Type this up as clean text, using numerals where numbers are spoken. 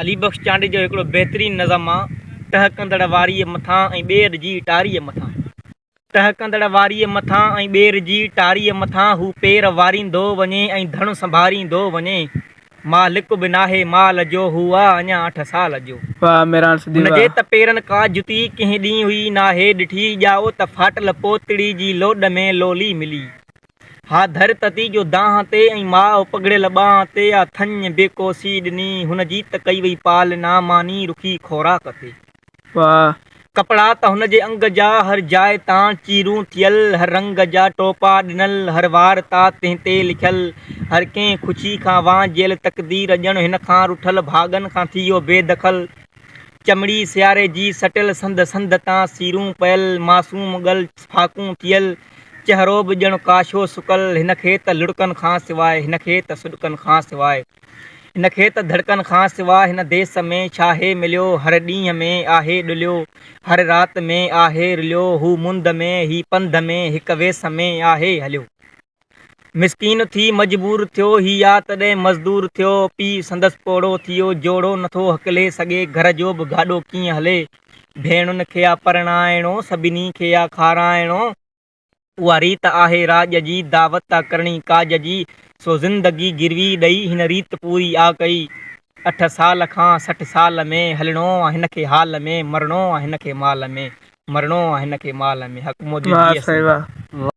علي بخش چانڊيي جو هڪڙو بهترين نظم آ، ٽهڪندڙ واريء مٿان ۽ ٻير جي ٽاريء مٿان. ٽهڪندڙ واريء مٿان ۽ ٻير جي ٽاريء مٿان هو پير واريندو وڃي ۽ ڌڻ سنڀاريندو وڃي. مالڪ به ناهي مال جو هو آ اڃا اٺ سال جو. واهه ميران سڌي هن جي واهه. ته پيرن ڪا جتي ڪنهن ڏينهن هئي ناهي ڏٺي، ڄائو ته ڦاٽل پوتڙي جي لوڏ ۾ لولي ملي. ها ڌر تتي جو دانهن تي ۽ ماء پگهڙيل ٻانهن تي آ ٿڃ بي ڪوسي ڏني هن جي ته ڪئي وئي پالنا ماني رکي خوراڪ تي. واهه. ڪپڙا ته هن جي انگ جا هر جاء تان چيرون ٿيل هر رنگ جا ٽوپا ڏنل هر وارتا تنهن تي لکيل هر ڪنهن خوشي کان وانجهيل تقدير ڄڻ هن کان رٺل ڀاڳن کان ٿي ويو بي دخل چمڙي سياري جي سٽيل سنڌ سنڌ تان سيرون پيل معصوم ڳل ڦاڪون ٿيل چهرو به ڄڻ ڪاشو سڪل، هن کي ته لڙڪن کان سواء، هن کي ته سڏڪن کان سواء، هن کي ته ڌڙڪن کان سواء هن ديس ۾ ڇاهي مليو، هر ڏينهن ۾ آهي ڏليو، هر رات ۾ آهي رليو، هو مند ۾، هي پنڌ ۾، هڪ ويس ۾ آهي هليو. مسڪين ٿي مجبور ٿيو، هي آ تڏهن مزدور ٿيو، پيء سندس پوڙهو ٿيو، جوڙو نٿو هڪلي سگهي، گهر جو به گاڏو ڪيئن هلي، ڀيڻن کي آ پرڻائڻو، سڀني کي آ کارائڻو، اها ريت آهي راڄ جي، دعوت آ ڪرڻي ڪاڄ جي، سو زندگي گروي ڏئي، هن ريت پوري آ ڪئي. اٺ سال کان 60 سال ۾، هلڻو آ هن کي حال ۾، مرڻو آ هن کي مال ۾، مرڻو آ هن کي مال ۾. حق موجب واهه جيئي سائين سنڌ. واهه.